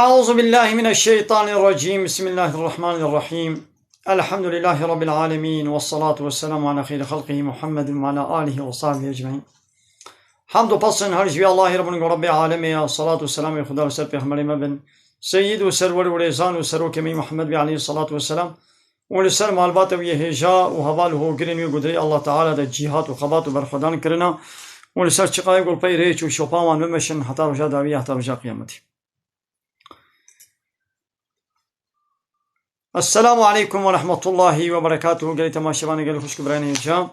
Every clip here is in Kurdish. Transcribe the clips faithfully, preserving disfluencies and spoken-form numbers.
أعوذ بالله من الشيطان الرجيم. بسم الله الرحمن الرحيم. الحمد لله رب العالمين، والصلاة والسلام على خير خلقه محمد وعلى آله وصحبه أجمعين. Hamd û pes in her ji vî Allahî re bin ku Rebbê alemê ya, salat û selamê Xuda li ser pêxemberê me bin, seyyid û serwer û rêzan û serokê me Muhammed bê aleyhî salatu vesselam, û li ser malbata wî yê hêja û heval û hogirên wî ku di rêya Allah Teala de cîhat û xebat û berxwedan kirina, û li ser çiqayê ku li pey rêç û şopa wan bimeşin heta roja dawî ya, heta roja qiyametê. Esselamu aleykum ve rahmetullahi ve berekatuhu. Gelî temaşevanê, gelî xwişk û birayên hêja.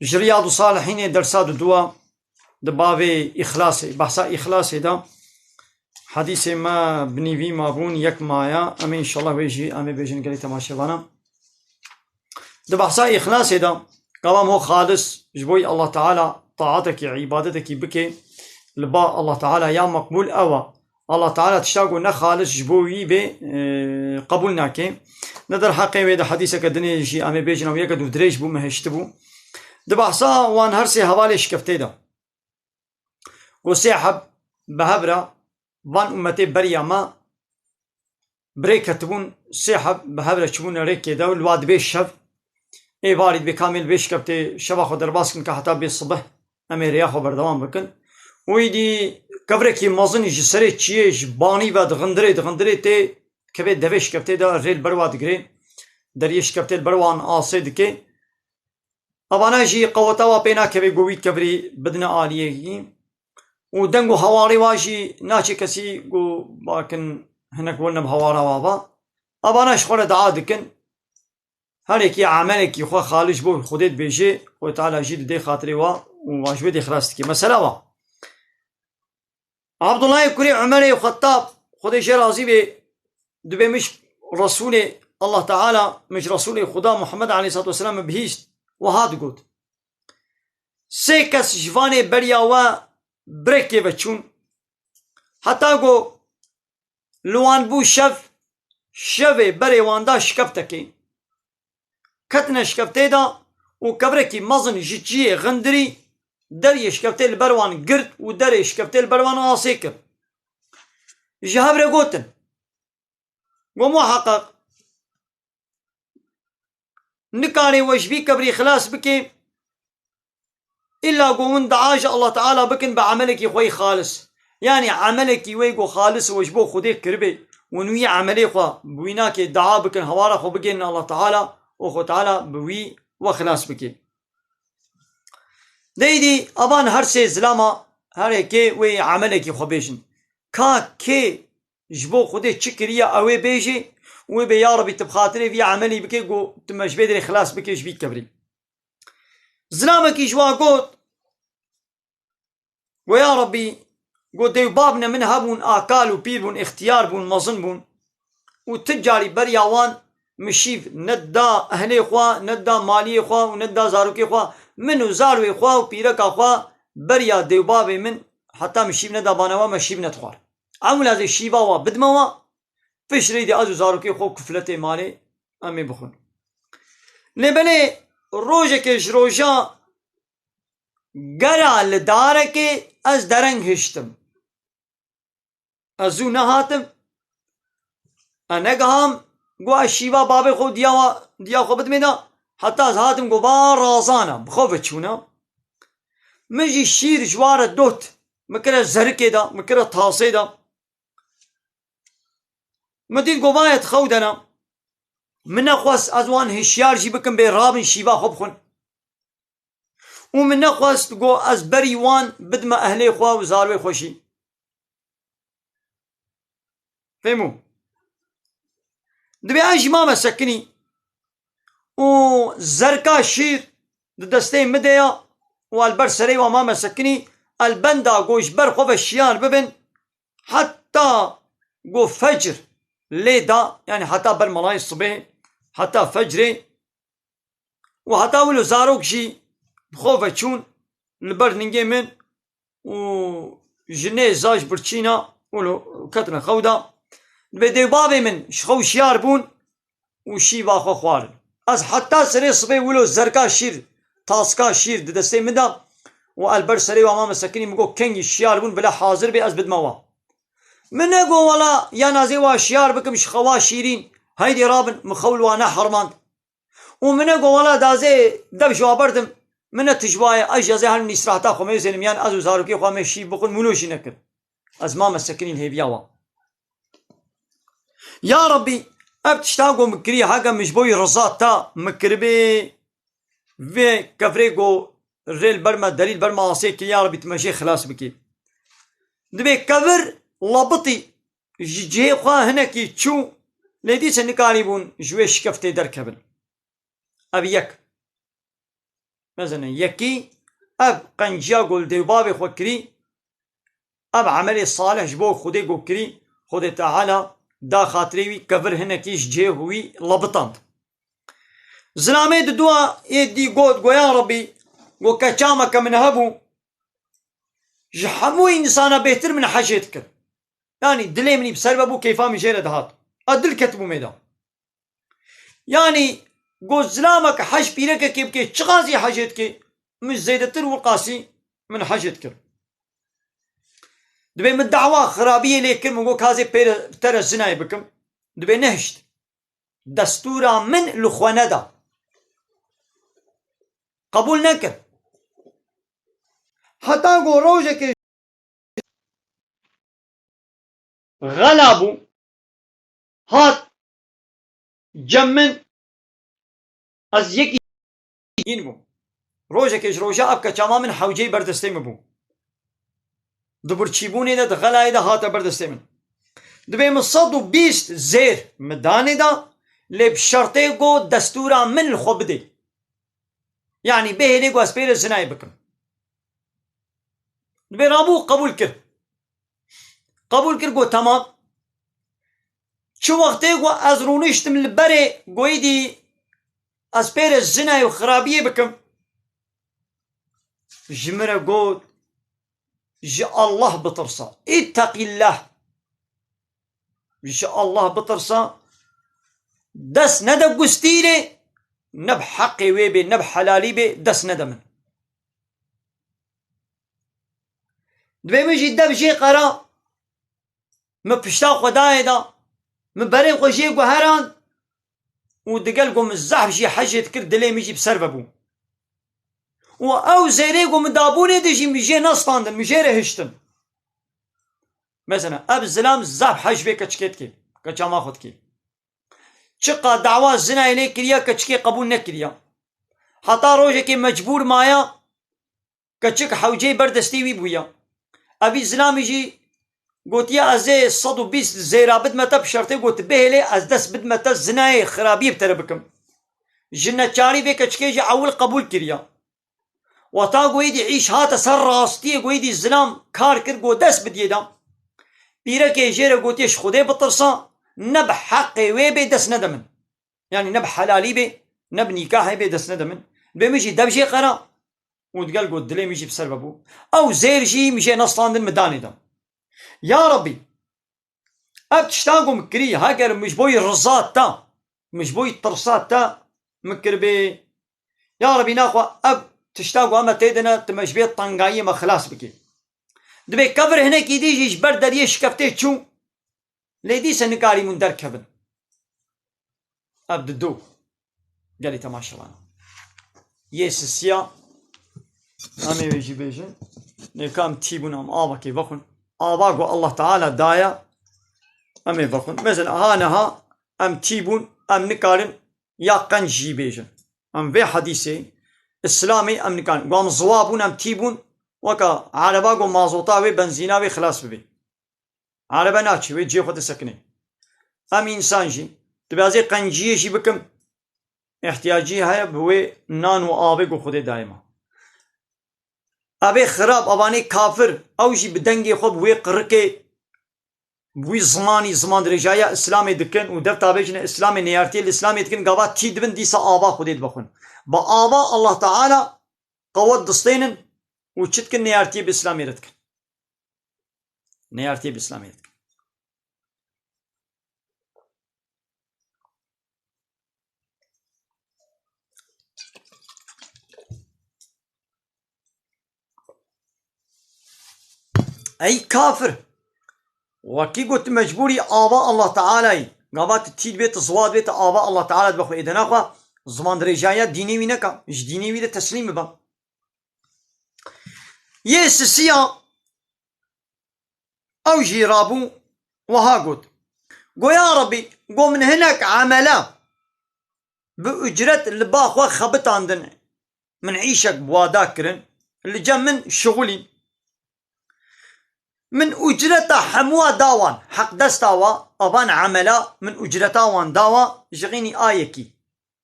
Ji Riyad û Salihînê dersa di dua di bavê Îxlasê, behsa Îxlasê de hedîsê me bi nîvî mabûn yek maya. Em ê înşallah wê jî em ê bêjin gelî temaşevana. Di behsa Îxlasê de, gava ho xalis ji bo Allah Teala taatekî, îbadetekî bike, li ba Allah Teala ya meqbûl ew e. Allah Teala tişta ku ne xalis ji bo wî bê, e, qebûl nake. Ne derheqê wê de hedîseke dinê jî em ê bêjin, ew yeke dûvdirêj bû, me hiştibû. Di behsa wan her sê hevalê şikeftê de. Ku sê heb bi hev re van ummetê beriya me bi rê ketibûn, sê heb bi hev re çibûne rêkê de û li wa dibê şev, êvarî dibê kamê li bê şikeftê şeva xwe derbas kin ke heta bê sibih em ê rêya xwe berdewam bikin. Û îdî kevrekî mezin ji serê çiyê, ji banî ve dixindirê, dixindirê tê kevê devê şikeftê de, rê li ber wa digirê, deriyê şikeftê li ber wan asê dike. Evana jî qeweta wa pê nakeve ku wî kevirî bidine aliyekî û deng û hewarê wa jî naçe kesî ku bakin hinek wene bi hewara wa ba. Evana ji xwe re dua dikin. Her yekî emelekî xwe xalis bo Xwedê dibêje, Xwedê Teala jî didê xatirê wa û wa ji wê dê xilas dike. Mesela wa. Abdullahê kurê Umerê Xettab, Xwedê jê razî bê, dibê min ji Resûlê Allah Teala, min ji Resûlê Xuda Muhammed aleyhissalatu vesselam min bihîst, wiha digot: Sê kes ji vanê beriya we bi rêkê ve çûn, heta ku li wan bû şev, şevê berê wan da şikeftekê. Ketine şikeftê de û kevrekî mezin ji çiyê xindirî, deriyê şikeftê li ber wan girt û derê şikeftê li ber wan asê kir. Ji hev re gotin: Go muheqeq, nikarê we ji vî kevirî xilas bike, îlla ku hûn dua ji Allah Teala bikin bi emelekî xwe yî xalis. Yanî emelekî wê ku xalis we ji bo Xwedê kiribê, hûn wî emelê xwe bi wî nakê dua bikin, hewara xwe bigêrine Allah Teala û Xwe Teala bi wî we xilas bike. Deydî avan her sê zilama her yekê wê emelekî xwe bêjin. Ka kê ji bo Xwedê çi kiriye, ew ê bêjê û wê bê, ya Rebî, tu bi xatirê vî emelî bike, ku tu me ji vê derê xilas bike ji vî kevirî. Zilamekî ji wa got, go ya Rebî, go dê û babne min hebûn, akal û pîr bûn, îxtiyar bûn, mezin bûn û tu carî beriya wan min şîv nedida ehlê xwe, nedida maliyê xwe û nedida zarokê xwe. Min û zarwê xwe û pîreka xwe beriya dê û babê min heta min şîv neda bana we, me şîv nedixwar. Ewla zê şîva wa bidme wa, pişt rê dê ez û zarokê xwe û kufletê malê em ê bixwin. Lê belê rojekê ji roja gera li darekê ez dereng hiştim. Ez zû nehatim. Ez negiham, got ez şîva babê xwe û diya wa, diya xwe bidimê de, heta ez hatim, got va razana, bi xwe ve çûna. Min jî şîr ji wa re dot. Min kire zerikê de, min kire tasê de. Min dît got va yê dixew de ne. Min nexwest ez wan hişyar jî bikim bê rabin şîva xwe bixwin. Û min nexwest got ez berî wan bidime ehlê xwe û zarwê xwe jî. Fêmû. Dibê ez jî mame sekinî û zerka şîr di destê min de ya û el ber serê wa mame sekinî, el benda got ji ber xwe ve şiyar bibin, heta got fecr lê da, yanî heta ber melayê sibê, heta fecrê. Û heta wilo zarok jî bi xwe ve çûn li ber ningê min û jinê zaj birçîna wilo ketine xew de. Dibê dê û babê min ji xew şiyar bûn û şîva xwe xwarin. Ez heta serê sibê wilo zerka şîr, taska şîr di destê min de û el ber serê wa mame sekinî, min got kengî şiyar bûn, bila hazir bê ez bidime wa. Min negot wela ya nazê wa şiyar bikim ji xewa şîrîn, heydê rabin, min xew li wa nehermand. Û min negot wela dazê dev ji wa berdim, min ne tij waye, ez ji ez ê herim nîsrahta xwe mêzênim, yan ez û zarokê xwe me şî bixwin, min wilo jî nekir. Ez mame sekinîn hêviya wan. Ya Rabbî, ev tişta ku min kirî, heke min ji bo wî riza te min kiribê, vê kevirê ku rê li ber me, derî li ber me asê kir, ya Rabbî, tu me jê xilas bikî. Dibê kevir labitî ji cihê xwe hinekî çû, lê dîse nikarîbûn ji wê şikeftê derkevin. Ev yek. Mezelên yekî, ev qenciya ku li dêvbavê xwe kirî, ev emelê salih ji bo Xwedê ku kirî, Xwedê Teala da xatirê wî, kevir hinekî ji cihê wî labitand. Zilamê di dua yê dî got, go ya Rabbî, go keça me ke min hebû, ji hemû însana bêhtir min hecê dikir. Yanî dilê min î bi ser ve bû, keyfa min jê re dihat. A dil ketibû mêda. Yanî, got, zilamek hej pîrekekê bike, çiqasî hecê dike, min zêdetir wiqasî min hecê dikir. Dibê min dawa xirabiyê lê kir, min got, kazê pê re, te re zinayê bikim. Dibê nehişt. Destûra min li xwe neda. Qebûl nekir. Heta ku rojekê xela bû, hat cem min, ez yekî hîn bûm. Rojekê ji roja ev keça ma min hewceyî ber destê min bû. Di birçîbûnê de, di xelayê de hate ber destê min. Dibê min sed û bîst zêr min danê da, lê bi şertê ku destûra min li xwe bidê. Yanî bihêlê ku ez pê re zinayê bikim. Dibê rabû qebûl kir. Qebûl kir, got, temam. Çi wextê ku ez rûniştim li berê, goyî dî ez pê re zinayê û xirabiyê bikim, ji min re got, ji Allah bitirse. Îtteqîllah. Ji Allah bitirse, dest nede gustîlê, ne bi heqê wê bê, ne bi helalî bê, dest nede min. Dibê min jî dev jê qera, min pişta xwe dayê da, min berê xwe jê guherand û digel ku min zehf jî hecê dikir, dilê min jî bi ser ve bû. Û ew zêrê ku min dabûnê de jî min jê nestandin, min jê re hiştin. Mesela, ev zilam zaf hej vê keçikê dikê, keça ma xwe dikê. Çiqa dawa zinayê lê kiriya, keçikê qebûl nekiriya. Heta rojekê mecbûr maya, keçik hewceyê ber destê wî bûya. Evî zilamî jî gotiye, ez ê sed û bîst zêra bidme te, bi şertê got bihêlê, ez dest bidme te, zinayê xirabiyê bi te re bikim. Ji neçarî vê keçikê jî ewil qebûl kiriya. Wexta ku êdî îş hate ser rastiyê, ku êdî zilam kar kir, ku dest bidiyê da. Pîrekê jê re gotiye, ji Xwedê bitirsa, ne bi heqê wê bê dest nede min. Yanî ne bi helalî bê, ne bi nîkahê bê dest nede min. Bê min jî dev jê qera û digel got dilê min jî bi ser ve bû. Ew zêr jî min jê nestandin, min danê da. Ya Rabbî, ev tişta ku min kirî, heger min ji bo yî riza te, min ji bo yî tirsa te min kiribê, ya Rebî, naxwe ev tişta ku em tê de ne, tu me ji vê tengayiyê me xilas bikî. Dibê kevir hinekî dî jî ji ber deriyê şikeftê çû, lê dîse nikarîbûn derkevin. Ev di du. Gelî temaşevan. Yê sisiya, em ê wê jî bêjin. Nêka em tî bûn, em avakê vexwin. Ava ku Allah Teala daye, em ê vexwin. Mesela, ha niha em tî bûn, em nikarin ya qenc jî bêjin. Em vê hedîsê, Îslamê em nikarin. Ku em ziwa bûn, em tî bûn, weka ereba ku mazota wê, benzîna wê xilas bibê. Erebe naçê, wê cihê xwe disekinê. Em însan jî, dibê ez ê qenciyê jî bikim, îhtiyacî heye bi wê nan û avê ku Xwedê daye me. Evê xirab, evanê kafir, ew jî bi dengê xwe, bi wê qirikê, bi wî zimanî, ziman dirêjaya Îslamê dikin û dev tabêjine Îslamê, neyartiyê li Îslamê dikin, gava tî dibin, dîsa ava Xwedê dibexwin. Bi ava Allah Teala qewet distênin û çi dikin, neyartiyê bi Îslamê re dikin. Neyartiyê bi Îslamê re dikin. Ey kafir! Wekî got, tu mecbûrî ava Allah Tealayî. Gava tu tî dibê, tu ziwa dibê, tu ava Allah Teala dibe xwe êdena xwe. Ziman dirêjahiya dînê wî neka. Ji dînê wî de teslîm bibe. Yê sisiya ew jî rabû, wiha got. Go ya Rebî, go min hinek emele bi ucret li ba xwe xebitandin. Min îşek bi wa da kirin. Li cem min şixulîn. Min ucreta hemûa da wan. Heqdesta wa, avan emela, min ucreta wan da wa, ji xînî a yekî.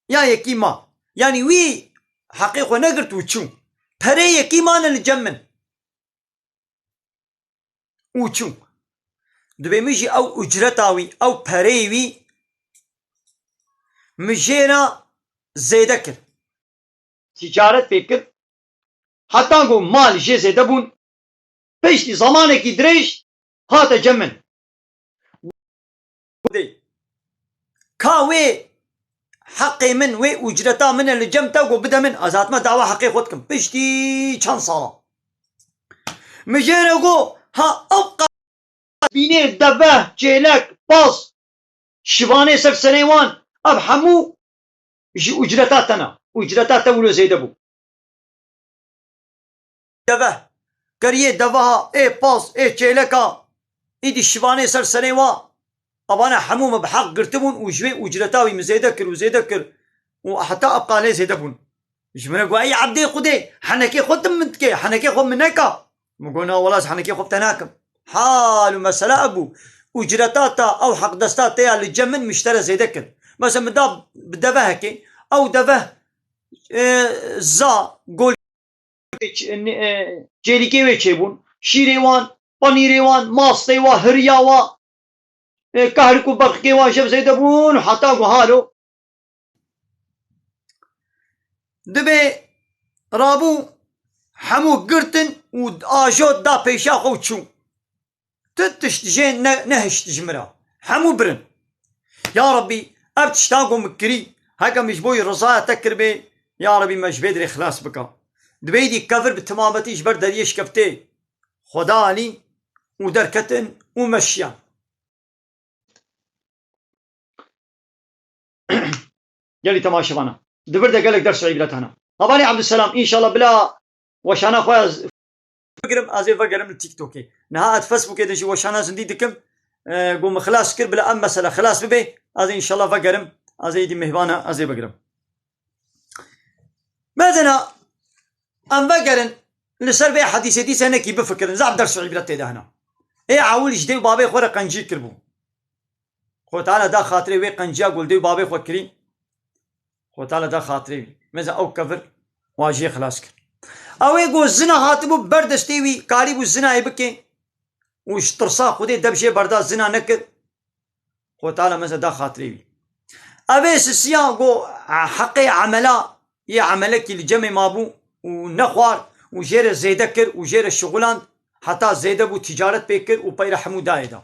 Ya yekî ma. Yanî wî heqê xwe negirt û çû. Perê yekî mane li cem min. Û çû. Dibê min jî ew ucreta wî, ew pereyê wî min jê re zêde kir. Ticaret pê kir. Heta ku mal jê zêde bûn. Piştî zamanekî dirêj hate cem min. Ka wê heqê min, wê ucreta min e li cem te, ku bide min. Ez hatime dawa heqê xwe dikim. Piştî çend sala. Min jê re got, ha ev qa-, bînê deve, çêlek, pas, şivanê ser serê wan, ev hemû ji ucreta te ne. Ucreta te wilo zêde bû. Deve. Keriyê deveha, ê pas, ê çêleka, îdî şivanê ser serê wa. Evane hemû min bi heq girtibûn û ji wê ucreta wî min zêde kir û zêde kir û heta ev qalê zêde bûn. Ji min re got, "Ey Ebdê Xwedê, henekê xwe tim min dike, henekê xwe min neka." Min got, "Na wela ez henekê xwe bi te nakim." Hal û mesele ev bû. Ucreta te, ew heqdesta te ya li cem min, min ji te re zêde kir. Mesela min da bi devehekê, ew deveh, e, za, gol, e, çêlîkê wê çêbûn. Şîrê wan, panîrê wan, mastê wa, hiriya wa, e, kahrik û berxikê wan ji hev zêde bûn, heta ku halo. Dibê rabû hemû girtin û ajo da pêşa xwe û çû. Tu tişt jê ne-, nehişt ji min re. Hemû birin. Ya Rabbî, ev tiştan ku min kirî, heke min ji bo wî rizaya te kiribê, ya Rabbî, me ji vê dirê xilas bike. Dibê dî kevir bi timametî ji ber deriyê şikeftê xwe da alî û derketin û meşiyan. Gelî temaşevana. Di vir de gelek ders û îbret hene. Hevalê Ebdulselam, înşallah bila weşana xwe ya z-, bigirim, ez ê vegerim li TikTokê. Niha ez Facebookê de jî weşana zindî dikim. E, got min xilas kir, bila em mesele xilas bibe. Ez ê înşallah vegerim. Ez ê êdî mêhvana, ez ê bigirim. Mezena, em vegerin, li ser vê hedîsê dîse nekî bifikirin. Zaf ders û îbret tê de hene. Ê ewil ji dê û babê xwe re qencî kiribû. Xwe Teala da xatirê wê qenciya ku li dê û babê xwe kirî. Xwe Teala da xatirê wî. Meza ew kevir wa jê xilas kir. Ew ê ku zina hatibû ber destê wî, karîbû zinayê bike û ji tirsa Xwedê deb jê berda zina nekir. Xwe Teala meze da xatirê wî. Ev ê sisiya ku heqê emela yê emelekî li cemê mabû û nexwar û jê re zêde kir û jê re şixuland, heta zêde bû, ticaret pê kir û peyre hemû dayê da.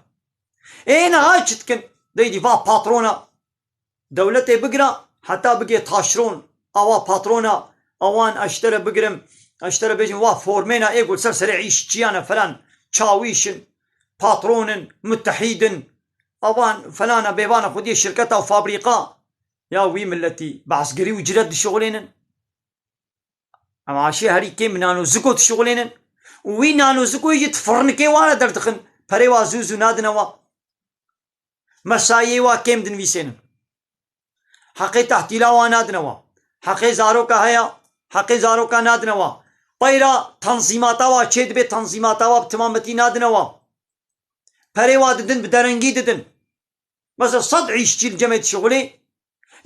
Ê niha çi dikin? Deydî va patrona dewletê bigira, heta bigê taşron, awa patrona, awan ez ji te re bigirim, ez ji te re bêjim, wa formêna ê ku li ser serê îşçiyan e falan, çawîş in, patron in, mutehîd in, awan felana bêvana xwediyê şirketa û fabrîqa, ya wî miletî bi esgerî û ciret dişixulênin. Em aşê herî kêm bi nanoziko dişixulênin û wî nanozikoyê jî di firnikê wan re derdixin. Perê wa zû zû nadine wa. Mesayiyê wa kêm dinivîsênin. Heqê tehtîla wa nadine wa. Heqê zaroka heye, heqê zaroka nadine wa. Peyra tanzîmata wa çê dibe, tanzîmata wa bi timametî nadine wa. Perê wa didin, bi derengî didin. Mesela sed îşçî li cemê dişixulê,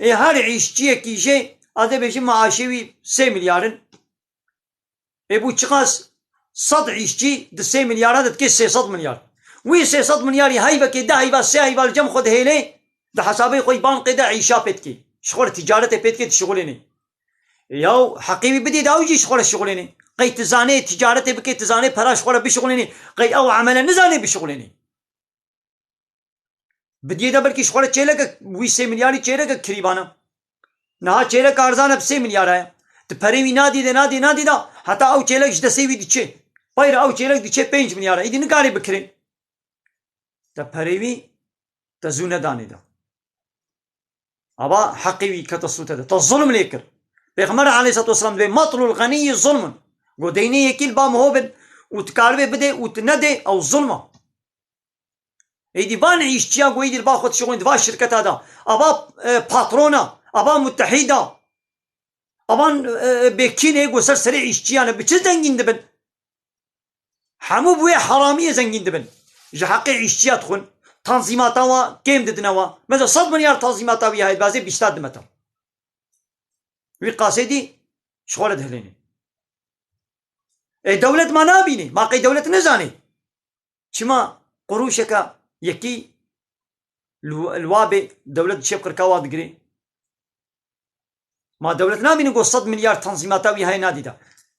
ê her îşçiyekî jê, ez ê bêjim, maaşê wî sê milyar in. Ê bû çiqas? Sed îşçî di sê milyara de dike sê sed milyar. Wî sê sed milyarî heyvekê, deh heyva, sê heyva li cem xwe dihêlê, di hesabê xwe yî bankê de îşa pê dike. Ji xwe re ticaretê pê dike, dişixulênê. Yaw heqê wî bidê de ew jî ji xwe re şixulênê. Qey tu zanê ticaretê bikê, tu zanê pera ji xwe re bişixulênê. Qey ew emele nizanê bişixulênê. Bidiyê de belkî ji xwe re çêlekek, wî sê milyarî çêlekek kirîbana. Niha çêlek arzan e bi sê milyara ye. Tu perê wî nadî de, nadî, nadî de, heta ew çêlek ji destê wî diçe. Peyre ew çêlek diçe pênc milyara. Îdî nikarê bikirê. Te perê wî, te zû nedanê de. Ava heqê wî kete sûte de. Te zulm lê kir. Pêxember aleyhissalatu vesselam dibê, "Matlul ganiyyi zulmun." Go deynê yekî li ba miho bin û tu karibê bidê û tu nedê, ew zulm e. Êdî van îşçiya go êdî li ba xwe dişixulîn, di va şirketa de. Ava, e, patrona, ava mutehîda. Avan, e, e, bêkînê go ser serê îşçiyan e, bi çi zengîn dibin? Hemû bi wê heramiyê zengîn dibin. Ji heqê îşçiya dixwin. Tanzîmata wa kêm didine wa. Mesela sed milyar tanzîmata wî heye, dibazê bîsta dime te. Wî qasê dî ji xwe re dihilênê. Ê, dewlet ma nabînê. Ma qey dewlet nizanê? Çima qurûşeke yekî li, li wa bê dewlet çêp qirka wa digirê? Ma dewlet nabînin ku sed milyar tanzîmata wî heye nadî de.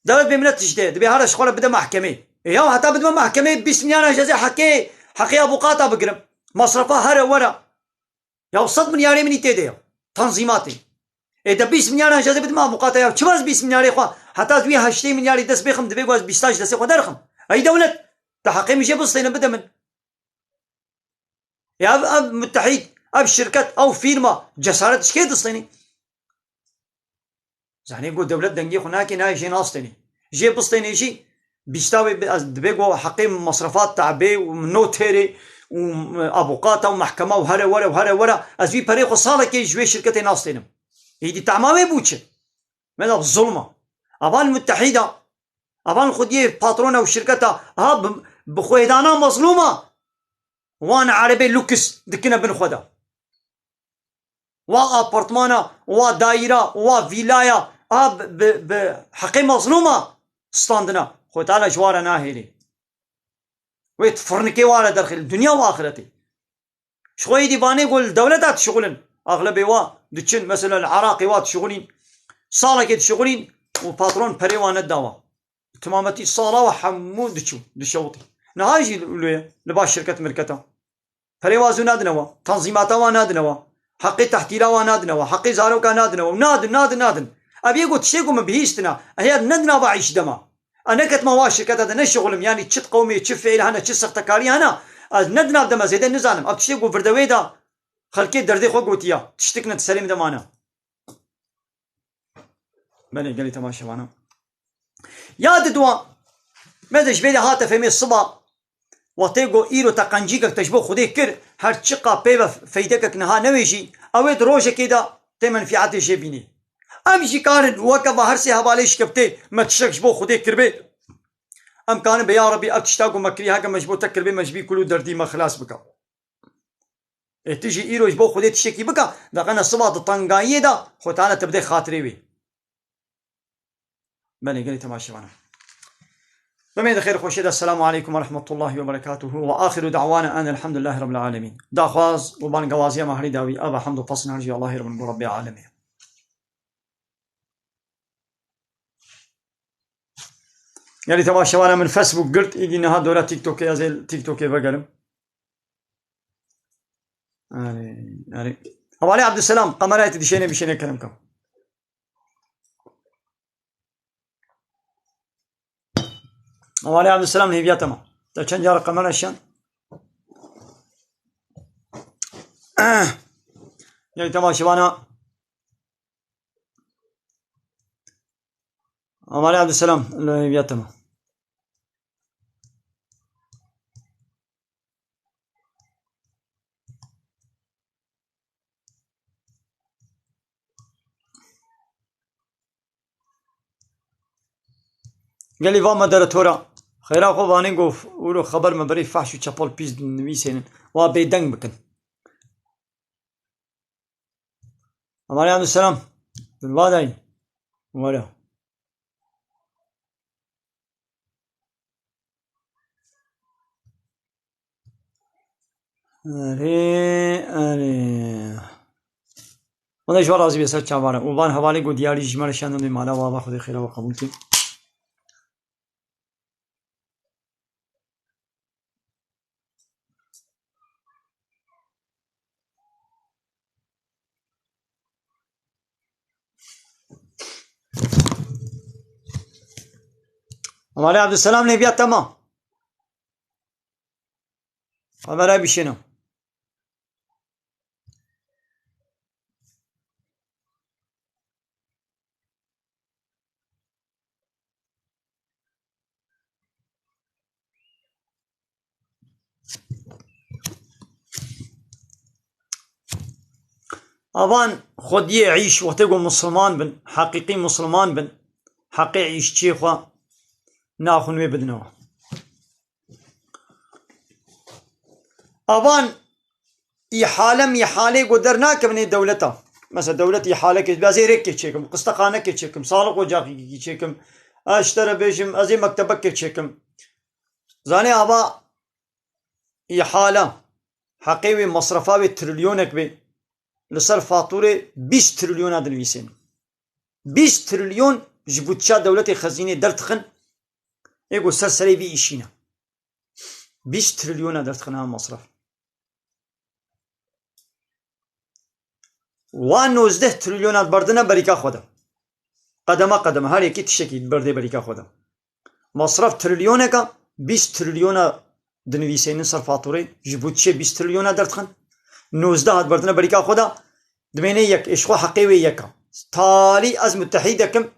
Dewlet bê milet tiştê, dibê here ji xwe re bide mahkemê. E ya heta bidime mahkemê bîst milyaran jezê heqê, heqê avûkata bigirim. Masrafa here were. Ya sed milyarê min î tê de ya. Tanzîmatê. Ê de bîst milyaran jezê bidime avûkata ya. Çima ez bîst milyarê xwe heta ez wî heştê milyarî dest bêxim, divê ku ez bîsta ji destê xwe derxim. Ey dewlet, te heqê min jê bistêne bide min. Ya ev, ev mutehîd, ev şirket, ew fîrma cesaret ji kê distênî? Zanî ku dewlet dengê xwe nake, nayê jê nastênî. Jê bistênê jî bîsta wê bi-, ez dibê ku heqê masrafat tabê û notêrê û avûkata û mehkema û here were û here were, ez wî perê xwe salekê ji wê şirketê nastênim. Êdî tema wê bû çi? Meda zulma. Avan mutehîda, avan xwediyê patrona û şirketa, ha bi, bi xwêdana mezlûma, wan erebê lukis dikine bin xwe de. Wa apartmana, wa dayîra, wa vîlaya, a bi, bi, bi heqê mezlûma standina. Xwe Teala ji wa re nahêlê. Wê di firnikê wa re derxî, dinya û axretê. Ji xwe êdî vanê ku li dewleta dişixulin. Axlebê wa diçin, mesela li Iraqê wa dişixulîn. Salekê dişixulîn û patron perê wa neda wa. Timametî sala wa hemû diçû, dişewitî. Niha jî li, li, li baş şirket mirketa. Perê wa zû nadine wa, tanzîmata wa nadine wa, heqê tehtîla wa nadine wa, heqê zaroka nadine wa, û nadin, nadin, nadin. Ev yê got tiştê ku min bihîstina, eher ne di nava îş de ma. Ez neketime wa şirketa de ne şixulim, yanî çi qewmê, çi fiîl hene, çi sextekarî hene, ez ne di nav de me zêde nizanim. Ev tiştê ku virdewê de xelkê derdê xwe gotiya, tiştik ne di serê min de mane. Belê, gelî temaşevana. Ya di dua, me de ji vê de hate fêmê siba, wextê ku îro te qencîkek te ji bo Xwedê kir, her çiqa pê ve feydekek niha newêjî, ew ê di rojekê de tê menfîetê jê bînî. Em jî karin weke va her sê hevalê şikevtê me tiştek ji bo Xwedê kiribê. Em karin bê ya Rebî ev tişta ku me kirî heke me ji bo te kiribê me ji vî kul û derdî me xilas bike. Ê tu jî îro ji bo Xwedê tiştekî bike, veqena siba di tengayiyê de Xwe Teala te bide xatirê wê. Belê, gelê temaşevana. Bimê di xêr xweşê de. Selamu aleykum ve rahmetullahi ve berekatuhu ve axiru da'wana en elhamdulillahi rabbil alemin. Daxwaz û bangewaziya me herî dawî, eva hemd û pesn her jî Allahê re bin bo Rabbê alemê. Gelî temaşevana min Facebook girt, îdî niha dora TikTokê, ez ê TikTokê vegerim. Erê, erê. Hevalê Abdüselam, kamerayê tu dişênê bişênê kerem kam. Hevalê Abdüselam hêviya tema. Te çend cara kamera şen? Gelî temaşevana. Aman Abdüselam, lo hêviya te ma. Gelî va moderatora. Xêra xwe vanê gof, ûro xeber me berê fahş û çepol pîs nivîsênin. Wa bêdeng bikin. Aman Abdüselam. Dilbadayî. Were. Erê, erê. Xwedê ji we razî be ser çavare. Û van hevalê ku diyarî ji me re şandin dê mala wa, va Xwedê xêra we qebûl ke. Hevalê Abdüselam nêviya tema. Xebera bişêne. Avan xwediyê îş wextê ku misilman bin, heqîqî misilman bin, heqê îşçiyê xwe naxwin wê bidinەوە. Avan îhale mîhalê ku dernakevin ê dewleta. Mesela dewlet îhalekê, ez ê rêkê çêkim, qistexanekê çêkim, sağlık ocağî çêkim, ez ji te re bêjim, ez ê mektebekê çêkim. Zanê ava îhale, heqê wê, masrefa wê trilyonek bê, li ser faturê bîst trilyona dinivîsên. Bîst trilyon ji budça dewletê xezînê derdixin, ê ku ser serê vî îşî ne. Bîst trilyona derdixin ha masraf. Wan nozdeh trilyona diberdine berîka xwe de. Qedeme qedeme, her yekî tiştekî diberdê berîka xwe de. Masraf trilyoneka, bîst trilyona dinivîsênin ser faturê, ji budçê bîst trilyona derdixin. Nozdeh hat berdine berîka xwe de, dimêne yek, ê ji xwe heqê wê yek e. Talî ez mutehîd dikim,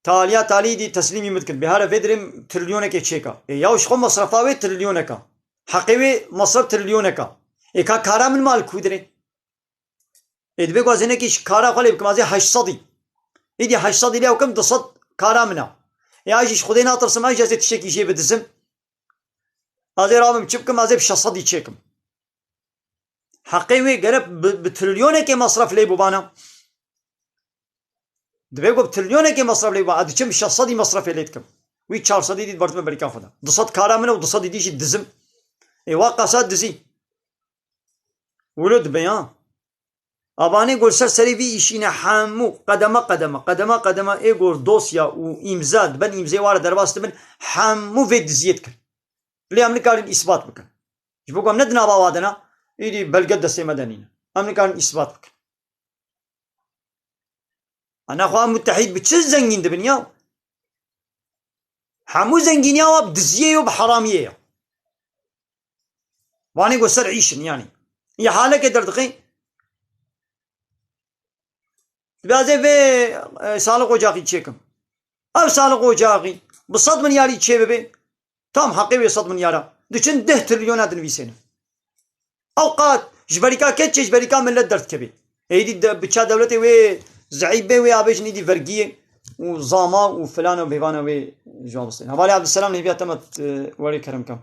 taliya talî dî teslîmî min dikin. Bihara vê dirê trilyonekê çêka. Ê yaw ji xwe masrefa wê trilyoneka. Heqê wê masref trilyoneka. Ê ka kara min mal kûdirê. Ê, divê ku ez hinekî ji kara xwe lê bikim, ez ê heşt sedî. Îdî heşt sedî lê ew kim, du sed kara min e. Ê, ez jî ji Xwedê natirsim, ez jî ez ê tiştekî jê bidizim. Ez ê rabim çi bikim, ez ê bi şeş sedî çêkim. Heqê wê gerek bi, bi trilyonekê masref lê bibana. Divê ku bi trilyonekê masref lê biba, ez diçim bi şeş sedî masrefê lê dikim. Wî çar sedî dî diberdime berîka xwe de. Du sed kara min e û du sedî dî jî dizim. Ê, wa qasa dizî. Wilo dibe ya. Avanê gor ser serê vî îşîne hemû qedeme qedeme, qedeme qedeme ê gor dosya û îmza, diben îmzê ware derbas dibin, hemû vê diziyê dikin. Lê em nikarin îsbat bikin. Ji bo ku em ne di nava wa de ne, îdî belge destê me de nîne. Em nikarin îsbat bikin. Ana xwe em mutehîd bi çi zengîn dibin ya? Hemû zengîniya wa bi diziyê yo, bi heramiyê ya. Vanê ku ser îşin yanî. Îhaleke derdixê. Dibê ez ê vê, e, sağlık ocağî çêkim. Ev sağlık ocağî bi sed milyarî çê bibe. Tam heqê wê sed milyara. Diçin deh trilyona dinivîsêne. Ew qat ji berîka kê çê, ji berîka millet derdikeve. Êdî de, biça dewletê wê zeîf bê, wê abêjin êdî vergiyê û zama û filan û bêvana wê ji wan bistên. Hevalê Abdulselam hêviya te me, e, werê kerem ke.